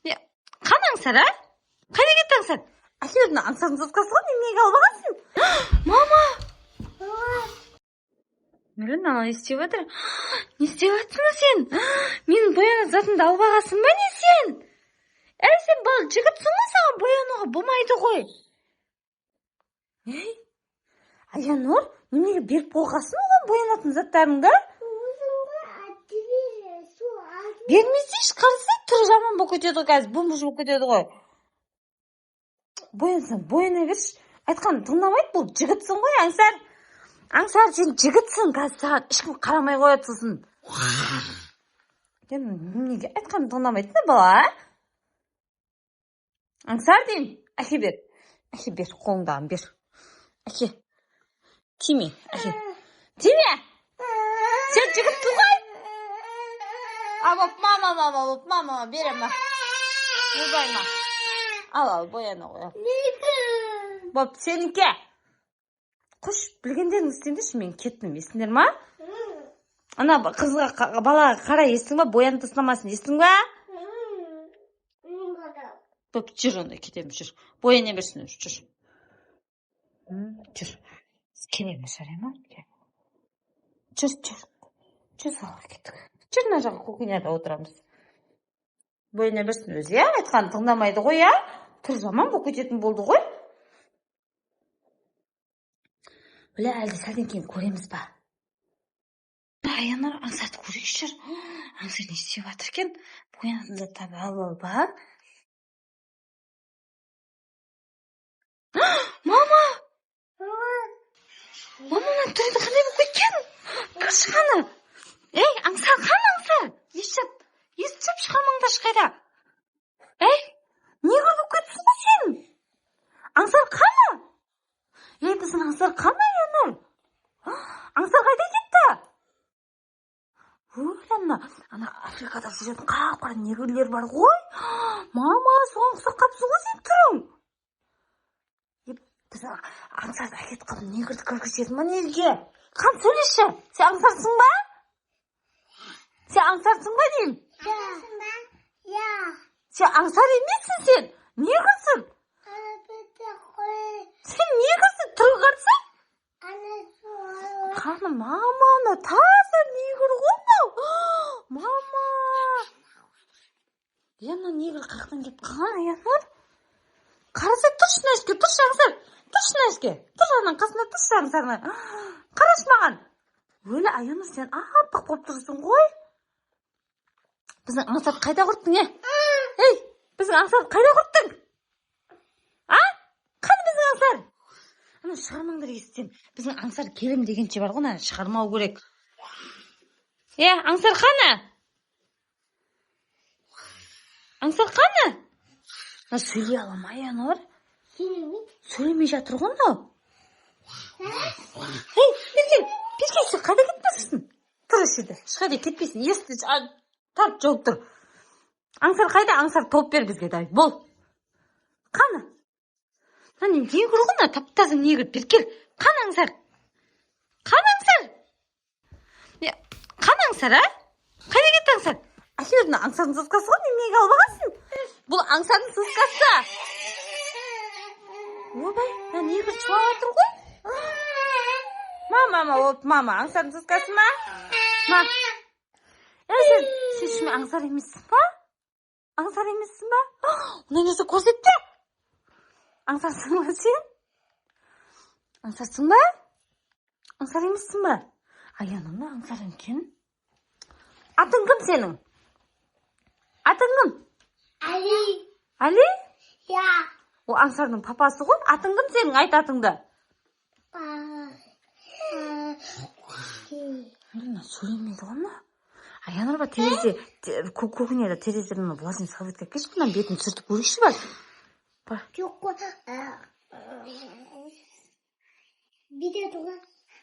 Не, қане, Аңсар, а? Қайда кетті Аңсар? Әке, мына Аңсардың соткасы ғой, неменеге алып алғансың? Мама! Міне, мынау не істеп жатыр? Не істеп жатырсың сен? Менің боянатын затымды алып алғансың ба, не сен? Әй, сен бала жігітсің ғой, саған боянуға болмайды ғой. Ей, Аянұр, неменеге беріп қойғансың оған боянатын заттарыңды? Бермесейші, қарасай, түрі жаман болып кетеді ғой қазір, бомж болып кетеді ғой. Боянсаң, бояна берші. Айтқанын тыңдамайды бұл, жігітсің ғой, Аңсар. Аңсар, сен жігітсің, қазір саған ешкім қарамай қояды сосын. Енді неменеге айтқанын тыңдамайды да бала, а? Аңсар деймін, әке бер. Әке бер, қолыңдағын бер. Әке. Тиме, әке. Тиме! Сен жігітсің ғой. А, боп, мама, мама, боп, мама, берем, ма. Ойбай, ма. Ал, ал, бояна ғой, ал. Боп, сенікі. Қош, білгендеріңді істеңдерші, мен кеттім, естіңдер ма? Ана қызға, балаға қара, естің ба? Боянып тастамасын, естің ба? Боп, жүр онда, кетеміз, жүр. Бояна берсін өзі, жүр. Жүр. Келеміз, жарай ма? Жүр, жүр. Жүр, залға кеттік. Жүр, мына жаққа, кухняда отырамыз. Бояна берсін өзі, иә? Айтқанын тыңдамайды ғой, иә? Түрі жаман болып кететін болды ғой. Біле, әлде сәлден кейін көреміз ба? Аянар, Аңсарды көрейікші, жүр. Аңсар не істеп жатыр екен? Боянатын заттарды алып алып, а? Мама! Мама, мына түрі қандай болып кеткен? Кірші қаны. Ей, Аңсар, қаны Аңсар? Есіп, есіп шығармаңдаршы қайда? Ей, не болып кетсің ғой сен? Аңсар қаны? Ей, біздің Аңсар қаны, Аянар? Аңсар қайда кетті? Ой, ана, ана Африкада жүретін қап-қара негрлер бар ғой. Мама, соған ұқсап қалыпсың ғой сен түрің. Біз Аңсарды әкетіп қалып негрді кіргізеді ма неге? Қан, сөйлеші. Сен Аңсарсың ба? Сен Аңсарсың ба деймін? Сен Аңсар емессің сен. Негрсің. Сен негрсің, түрі қарасай. Қаны, мама, мына таза негр ғой мынау. Мама. Е, мына негр қаяқтан келіп қалған, Аянар? Қарасай, тұршы мына жерге, тұршы, Аңсар. Тұршы мына жерге. Тұр, ананың қасында тұршы, Аңсар. Қарашы маған. Өлі, Аянар, сен аппақ болып тұрсың ғой. Біздің Аңсарды қайда құрттың, е? Ей, біздің Аңсарды қайда құрттың? А? Қане біздің Аңсар? Ана шығармаңдар есіктен. Біздің Аңсар келем дегенше бар ғой, ана шығармау керек. Е, Аңсар қане? Аңсар қане? Мына сөйлей ала ма, Аянар? Сөйлемей жатыр ғой мынау. Ей, бері кел, сен қайда кетіп барсың? Тұр осы жерде, ешқайда кетпейсің. Есікті тарт жауып тұр. Аңсар қайда? Аңсар тауып бер бізге, давай, бол. Қаны? Мына не негр ғой мына, тап-таза негр. Бері кел. Қаны, Аңсар? Қаны, Аңсар? Не, қаны Аңсар, а? Қайда кетті Аңсар? Әке, мына Аңсардың соткасы ғой, неменеге алып алғансың? Бұл Аңсардың соткасы. Ойбай, мына негр жылап жатыр ғой. Мама, мама, оп, мама, Аңсардың соткасы ма? Ма. Ей, сен шынымен Аңсар емессің ба? Аңсар емессің ба? Мына нәрсе көрсетті. Аңсарсың ба сен? Аңсарсың ба? Аңсар емессің ба? Аяна, мына Аңсар екен. Атың кім сенің? Атың кім? Али. Али? Я. О, Аңсардың папасы ғой. Атың кім сенің? Айт атыңды. Мына сөйлемейді ғой мына. Аянар ба, терезе, кухняда терезеден мына влажный салфетка әкелші, мынаның бетін сүртіп көрейікші, бар. Бар. Жоқ қой. Бүйтеді ғой.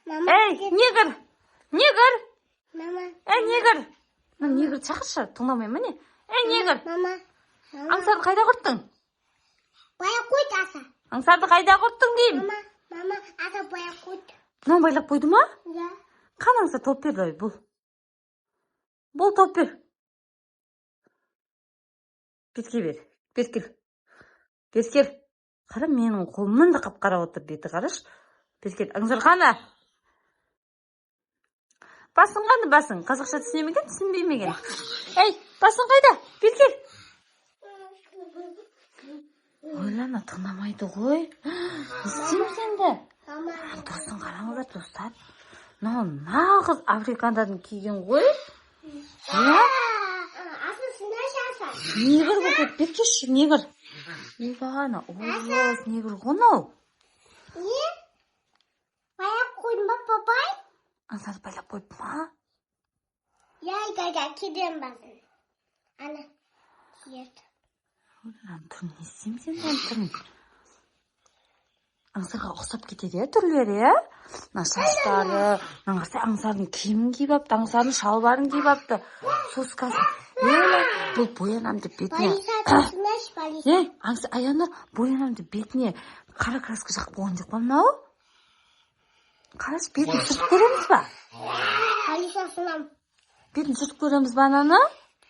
Мама. Ей, негр! Негр! Мама. Ей, негр! Мына негрді шақыршы, тыңдамай ма не? Ей, негр! Мама. Мама. Аңсарды қайда құрттың? Байлап қойды аса. Аңсарды қайда құрттың деймін? Мама, мама, аса байлап қойды. Мынау байлап қойды ма? Я. Қан, Аңсар, тауып бер, давай, бол. Бол, тауып бер. Бетке бер, бері кел, бері кел. Қара, менің қолымнан да қап қара отыр беті, қарашы. Бері кел, Аңсар, қана басың, қане басың? Қазақша түсіне ме екен, түсінбей ме екен? Ей, басың қайда? Бері кел. Ойлана, тыңдамайды ғой. Не істейміз енді? Мама. Досың, қараңыздар, достар, мынау нағыз африкандардың киген ғой, иә. Аса, сынаш, аса. Негр болып кетті, бері келші, негр. Ивана, ужас, негр ғой мынау. Не? Байлап қойдың ба, папай? Аңсарды байлап қойыпты ма? Я, я, кидем басын. Ана. Киет. Мынаның түрін не істейміз енді, ананың түрін? Аңсарға ұқсап кетеді, иә, түрлері, иә. Мына шаштары, мына қарасай, Аңсардың киімін киіп алыпты, Аңсардың шалбарын киіп алыпты, соскасын. Өлә, бұл боянам деп бетіне Балиса, сынаш, Балиса. Ей, Аңсар, Аянұр, боянам деп бетіне қара краска жағып қойған жоқ па мынау? Қарашы, бетін сүртіп көреміз ба? Балиса, сынам. Бетін сүртіп көреміз ба ананы?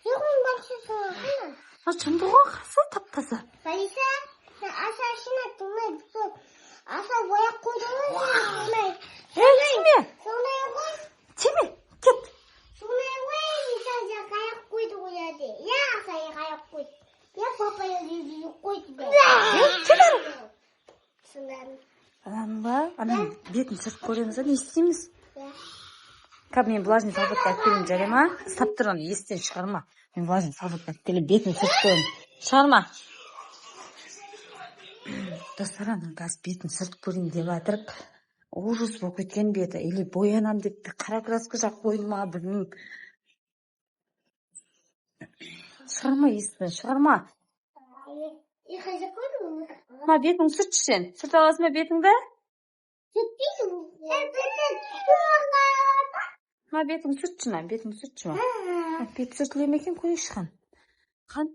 Жоқ, мен Балиса сынам. А, жынды ғой, қарасай, тап таза. Балиса, аса, шына, тыңдай. Аса, бояп қойдың ғой, сондай. Ей, тиме. Сондай ғой. Тиме, кет. Сондай ғой, Аса, қаяқ қойды ғой, я, аса, қаяқ қойды. Я, папа, я қойды. Ей, кет ары. Сынам. Ананы ба, ананың бетін сүртіп көреміз ба, не істейміз? Я. Қазір мен влажный салфетка алып келемін, жарай ма? Ұстап тұр оны, естен шығарма. Мен влажный салфетка алып келемін, бетін сүртіп көремін, шығарма. Достар, ананың қазір бетін сүртіп көрейін деп жатырық. Ужас болып кеткен беті. Или боянам деп қара краска жағып қойды ма, білмеймін. Шығарма, естен шығарма. И хочу. Ма, бетіңді сүртші сен. Сүрте аласың ба бетіңді? Сүртпейсің. Ма, бетіңді сүртші, ма, бетіңді сүртші, ма. Бет сүртіле ме екен, көрейікші, қан. Қан.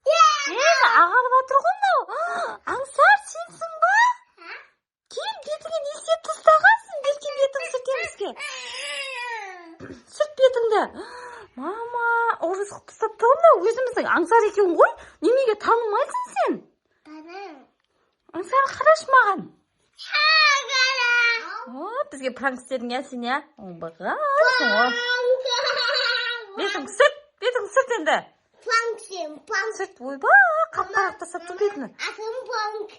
Е, ағарып жатыр ғой мынау. Аңсар, сенсің ба? Кел, бетіңе не істеп тастағансың? Бері бетіңді сүртеміз ке. Сүрт бетіңді. Мама, ужас қылып тастапты ғой мынау. Өзіміздің Аңсар екен ғой. Неменеге танымайсың сен? Аңсар, қарашы маған. О, бізге пранк істедің, иә, сен, иә? Оңбағансың ғой. Бетіңді сүрт, бетіңді сүрт енді. Пранк сен, пранк. Сүрт, ойбай, қап қара қылып тастапты бетіні. Асым пранк.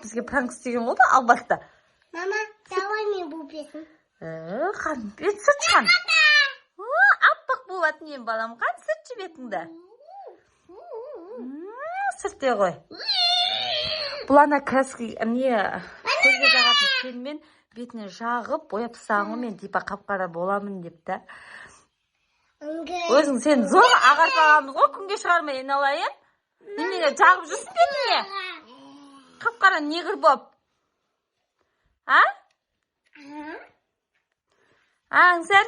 Бізге пранк істеген ғой бұл албасты. Мама, давай мен бұл бетін. Қан, бет сүрт, қан. О, аппақ болады менің балам. Қан, сүртші бетіңді. Сүрте ғой. Бұл ана краска не, көзге жағатын теньмен бетіне жағып, бояп тастаған ғой мен, типа қап қара боламын деп та. Өзің сен зор ағартып алғанбыз ғой, күнге шығармай, айналайын. Немене жағып жүрсің бетіңе? Қап қара негр болып. А? А, Аңсар?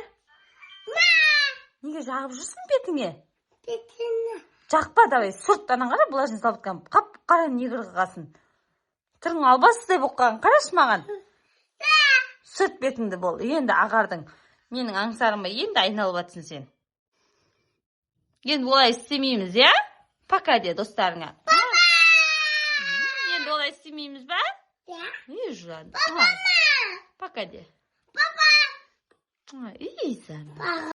Неге жағып жүрсің бетіңе? Бетіне. Жақпа, давай, сүрт, анан қара, влажный салфетканы. Қап қара негр қылғасын. Түрің албастай болып қалған, қарашы маған. Сүрт бетіңді, бол. Енді ағардың. Менің Аңсарыма енді айналып жатсың сен. Енді олай істемейміз, иә? Пока де достарыңа. Енді олай істемейміз ба? Я. Ей, жан. Пока де. Папа. Ей,